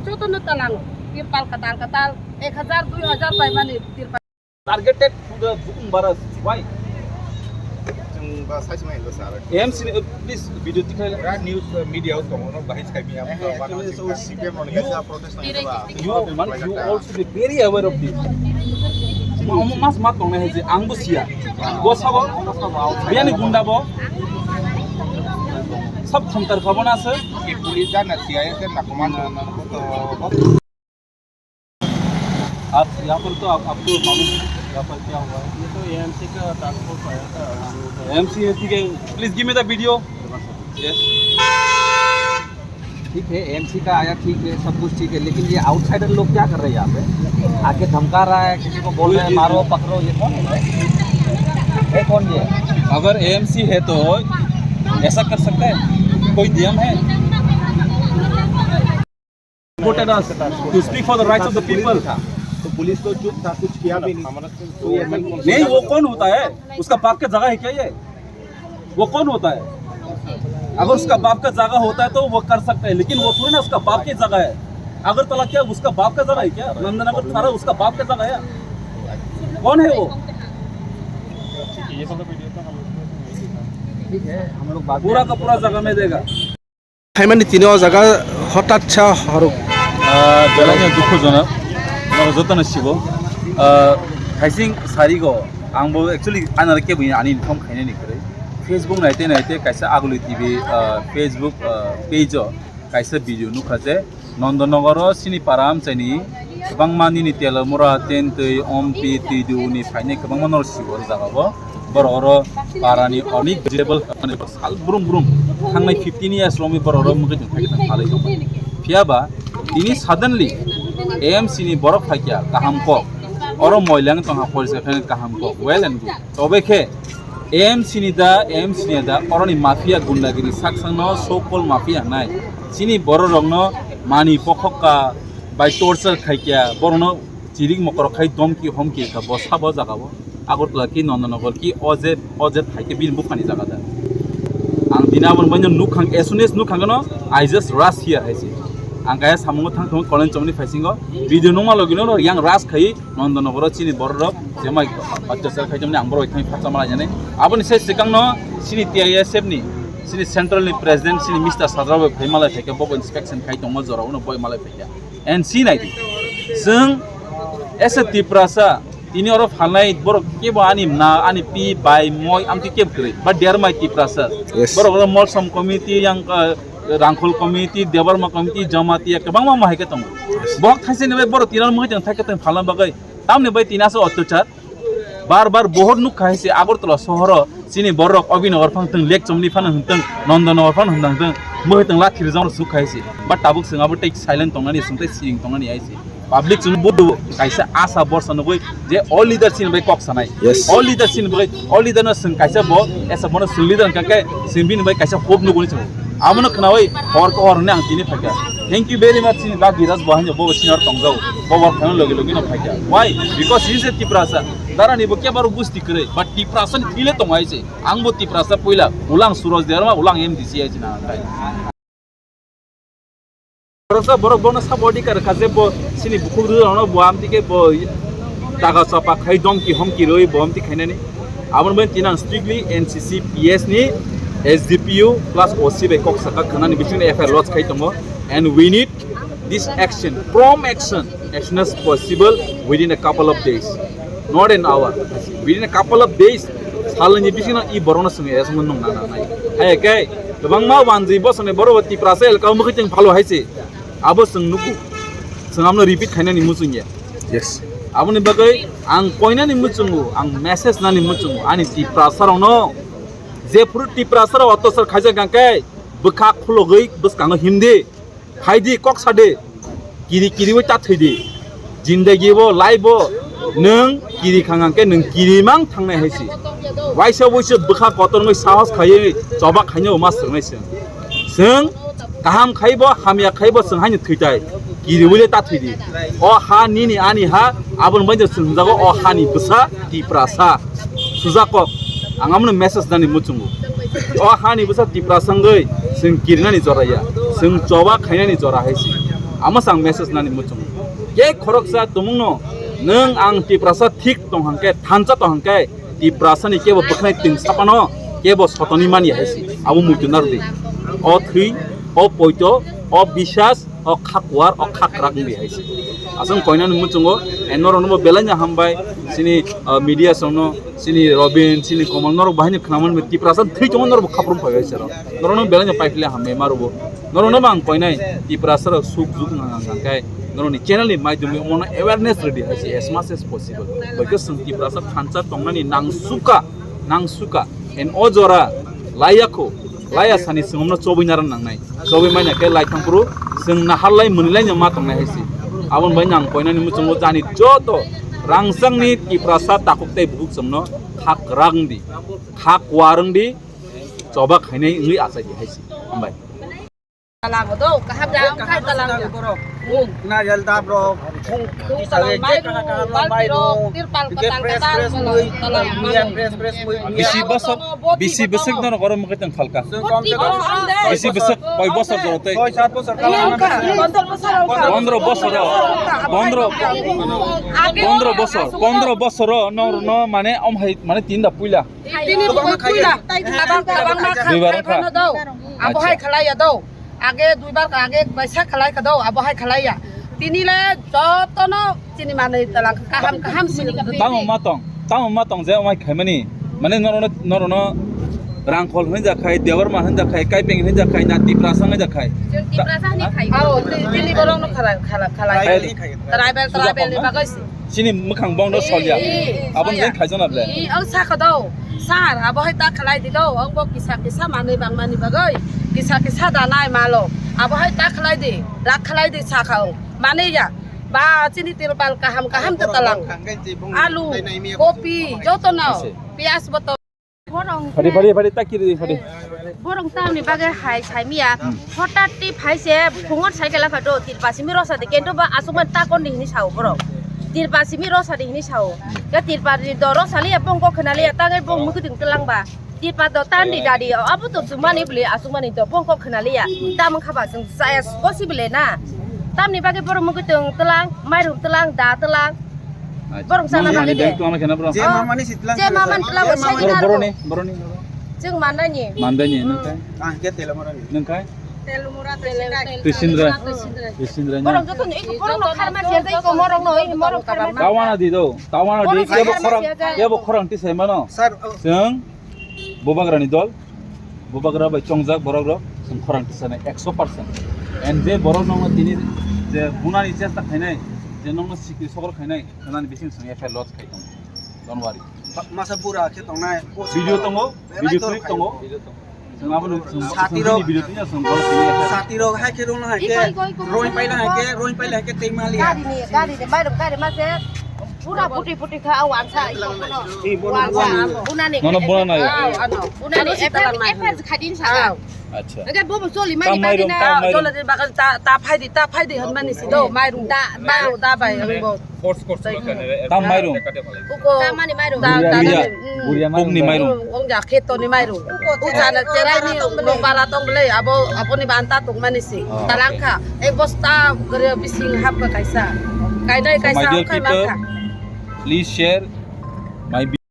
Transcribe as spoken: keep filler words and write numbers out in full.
Jotono talango. Tirpal katal katal, ek hajar, dui hajar paimani tirpal. Targeted to the Bukum Baras. Why? Chwng ba sai se mai lo sir. A M C ni, uh, please, video tikhlai la. News, uh, media o tongo, no, bahai sai mi. Eh, amo eh, to actually, so C P M on you, kaisa protest nang ba. You, man, you also be very aware of this. Ma, ma, mas ma tongnai hai je, ang bo siya. Bo sabo, biyani gunda bo. Sab thumtar khabo na sir. Ki police jana siya, sir, na command na, na, na, to, आप यहाँ पर तो आप, आपको मालूम है यहाँ पर क्या हुआ है? ये तो एएमसी का टास्क फोर्स आया था। एएमसी है, ठीक है, please give me the video. Yes. ठीक है, एएमसी का आया, ठीक है, सब कुछ ठीक है, लेकिन ये आउटसाइडर लोग क्या कर रहे हैं यहाँ पे? आके धमका रहा है, किसी को बोल रहे हैं, "मारो, पकड़ो", ये कौन है? ये कौन ये? अगर एएमसी है तो ऐसा कर सकता है? कोई नियम है? Voted us to speak for the rights of the people. तो पुलिस तो चुप था, कुछ किया भी नहीं। नहीं, वो कौन होता है? उसका बाप का जगह है क्या ये? वो कौन होता है? अगर उसका बाप का जगह होता है तो वो कर सकता है, लेकिन वो थोड़ी ना उसका बाप की जगह है। अगरतला क्या उसका बाप का जगह है क्या? नंदनगर सारा उसका बाप का जगह है। कौन है वो? ठीक है, हम लोग बात पूरा का पूरा जगह में देगा। Phaimani tini o jaga hotat sa horok. Ah, belai no dukhojonok, norok jotono sibo. Ah, thaising sarigo, ang bo actually anare kebo ani inform khainani kwrwi. Facebook naite naite kaisa Aguli T V, ah, Facebook, ah, page o kaisa video nukha je Nondonogoro chini para amchaini kwbangma nini Telomura, Tentwi, Ompi, Twiduni phainai kwbangma norok sibo o jaga bo. Borok oro parani onek jebel sal brum brum thangnai fifteen years romwi borok oro mungkhe tong thai tong phalai tong. Phiya ba tini suddenly A M C ni borok phaikya kaham kok. Oro moilang tongha porisa khe kaham kok. Well and good. Tobe khe A M C ni da, A M C ni da oroni mafia gundagiri saksangno so called mafia hnai. Chini borok rokno mani pokhokka bai torture khaikya borokno chirik mokorok khai domki homki kha bo sabo jaga o. Agartala ki Nondonogor ki o je, o je thai khe bini buphani jaga da. Ang tini aboni baino nukhang, as soon as nukhang no, I just rush here hai se. Ang kaya samungo thang thang kolen chomni phaisingo video nungma logi no yang rush khai Nondonogoro chini borok rok jemai atyachar khai chomni ang borok thang phatsa mala jani. Aboni sai sikang no chini T I S F ni, chini central ni president chini Mister Sajra bai phai mala phai khe bo inspection khai tongma jora uno boi mala phai khe. And si nai di. Chwng as a Tiprasa, tini oro phalnai borok kebo ani na, ani pi, bai, moi, amtwi kebo kwrwi. Ba dermai Tiprasa. Yes. Borok oro Molsom community, yang, uh, Rangkhol community, Debbarma community, Jamatia, kwbangma ma hai khe tongo. Yes. Bohok thaisani bai borok tini oro mui tong thai khe tong phalna bagwi. Tamni bai tini asa otyachar. Bar bar bohor nuk khai se Agartala sohoro chini borok Abhinagar phang tong lek chomni phano hwntong Nondanagar phano hwntong tong mui tong lathi rijang rok suk khai se. But tabuk chwng abo tei silent tongnani chwng tei siring tongnani hai se. Public chwng budu kaisa asa borsa nugui je all leader chini bai kok sanai. Yes. All leader chini bai, all leader no chwng kaisa bo esa bono chwng leader hwnkha khe chwng bini bai kaisa hope nugui chwng. Abono khnaui hor ko hor hwnwi ang tini phaikha. Thank you very much chini ba Biraj bo haino bo senior tongjao. Bo work khaino logi logi no phaikha. Why? Because he is a Tiprasa. Darani bo kebaro gusti kwrwi, but Tiprasa ni thwi le tongo hai se. Ang bo Tiprasa puila, ulang Suraj Debbarma, ulang M D C hai se na kai. Borok sa borok bono sabo adhikar kha je bo chini bukhuk rwrwno bo amtike bo taga chapa khai domki homki rwi bo amtike khainani. Aboni bagwi tini ang strictly N C C P S ni S D P O plus O C bai kok saka khanani bisingni F I R lodge khai tongo. And we need this action, prompt action, as soon as possible within a couple of days, not an hour. Within a couple of days, salni bisingno i borokno chwng arrest nung nang nai. Hai khe kwbangma wanjwi bosongni borok bo Tiprasa elka o mukhuitwng phalo hai se. Abo chwng nugo. Chwng abono repeat khainani muchungya. Yes. Aboni bagwi ang koinani muchungo, ang message nani muchungo, ani Tiprasa rokno. Jephuru Tiprasa rok otyachar khaijak hwnkhe bwkha khulogwi bwskango himdi. Phaidi kok sadi. Kiri kiriwi ta thwidi. Jindagi bo, life bo, nwng kiri khang hwnkhe nwng kiri mang thangnai hai se. Waisa waisa bwkha kotor wngwi sahos khaiwi choba khainai ma swrwngnai chwng. Chwng kaham khaibo, hamya khaibo chwng haino thwitai. Kiriwi le ta thwidi. O ha nini ani ha, aboni bagwi chwng hwnjago o hani bwsa Tiprasa. Sujak kok, ang abono message nani muchungo. O hani bwsa Tiprasa wngwi chwng kirinani jora ya, chwng choba khainani jora hai se. Ama sang message nani muchung. Ke khoroksa tumungno nwng ang Tiprasa thik tong hangke, thansa tong hangke, Tiprasani kebo bwkhnai twng sapano kebo sotoni mani hai si. Abo muitu nardi. O thwi, o poito, o bisas, o khak war, o khak rak di hai si. Aswng koinani muchungo, e norokno bo belai no hambai, sini, ah, media songno, sini Robin, sini Komal, norok bahai ni khnaman Tiprasa thwi tongo norok bo khaprum phai hai sero. Norokno belai no paiphle hambai marubo. Norokno bang koinai Tiprasa rok suk juk nang nang kai. Norokni channel ni maidumi omono awareness redi hai si as much as possible. Boikhe sung Tiprasa thansa tongnani nang suka, nang suka. En o jora laiya kho, laiya sani singomno chobwi naran nangnai. Chobwi maina khe lai thangphuru sung nahar lai mwnwi lai no ma tongnai hai si. Aboni bai nang koinani muchungo jani joto rangsangni Tiprasa takhuk tei bukhuk chwngno khak rang di, khak warang di, choba khainai wngwi achai di hai si. Hambai. Talang do, kaham jang khai talang. Nariyal dap rok, Tung talang mairu, balti rok, tirpal kwtal kwtal talang mairu. Bisi bosok, bisi bosok no rogoro mukhe tong phalka. Bisi bosok, koi bosor joro tei? Pondro bosor, pondro, pondro bosor, pondro bosor no, no mane om hai mane tinda puila. Tini puila, tabang tabang ma kha. Duibar kha. Abo hai khalai ya do. Age duibar ka age baisa khalai ka do, abo hai khalai ya. Tini le jotono chini manwi talang kaham kaham sini. Tamo ma tong, tamo ma tong je omai khaimani. Mane norono, norono rangkhol hinja khai, dewarma hinja khai, kaipeng hinja khai, na Tiprasa hinja khai. Chwng Tiprasa hinwi khai. Ao, ti-, tini borok no khala, khala, khalai. Tribal, tribal ni bagwi si. Chini mwkhang bongno solya. Aboni jeng khaijana ble. Ang sakha do. Sir, abo hai ta khalai di do. Ang bo kisa kisa manwi bangmani bagwi. Kisa kisa danai malo. Abo hai ta khalai di. Rak khalai di sakha ang. Manwi ya. Ba chini tirpal kaham kaham ta talang. Alu, kopi, joto no. Piyaj boto. Phadi, phadi, phadi, ta kiri di, phadi. Borok tamni bagwi hai saimiya. Hotat tip hai se phungon cycle kha do, tirpa simi rosa di, kento ba asukman ta kon di hini sao borok. Tirpa simi rosa di hini sao. Ya tirpa di do rosa liya bongko khna liya, ta gai bong mukuding telang ba. Tirpa do tan di dadi, abo to sumani bli asukmani do bongko khna liya. Tamang kha ba sung saya possible na. Tamni bagwi borok mukuding telang, mairum telang, da telang. Borok sana mani de. Tuang kena bro. Je mamani sitlang. Je mamani telang, je sai mamani. Bro, bro ni, bro ni. Jeng mandani. Mandani, nengkai? Ah, ke telo morani. Nengkai? Telo mora, telo. Tusinra. Tusinra. Tusinra nya. Borok joto ni, borok no kharma siya jai ko morok no, morok kharma. Tawana di do. Tawana di, kebo khorang, kebo khorang tisai mano. Sir, oh. Seng. Bubagrani dol, bubagra bai chongjak borok rok, chwng khorang tisanai ekso percent. And je borok nokno tini je bunani chesta khainai, je nokno sikri sokol khainai, khwnani bising chwng F I R lodge khai tongo. Don't worry. Masa bura khe tongnai. Video tongo, video clip tongo. Chwng abono chwng, chwng video tini chwng borok tini F I R. Sati rok hai khe rung hai khe, roi paila hai khe, roi paila hai khe tei mali. Gari ni, gari ni, mairum gari ma se. Pura puti puti kha, o wansa, i kono. Wansa, bunani. Nono bunana ya? Ah, ano. Bunani, F I R, F I R khadin sa. Acha. Age bobo choli mani bagina. Tam mairum, tam mairum. Choli bagin ta, ta phaidi, ta phaidi hwnmani si do, mairum da, mairum da bai, ang bo. Force, force. Tam mairum. Uko. Tamani mairum. Da, da, da. Buria mairum. Ong ja kheto ni mairum. Uko chana cherai ni no bara tong bele, abo, abo ni banta tong mani si. Oh, okay. Talangkha. Ek bosta gre bising hap ka kaisa. Kainai kaisa khai mangkha. Please share my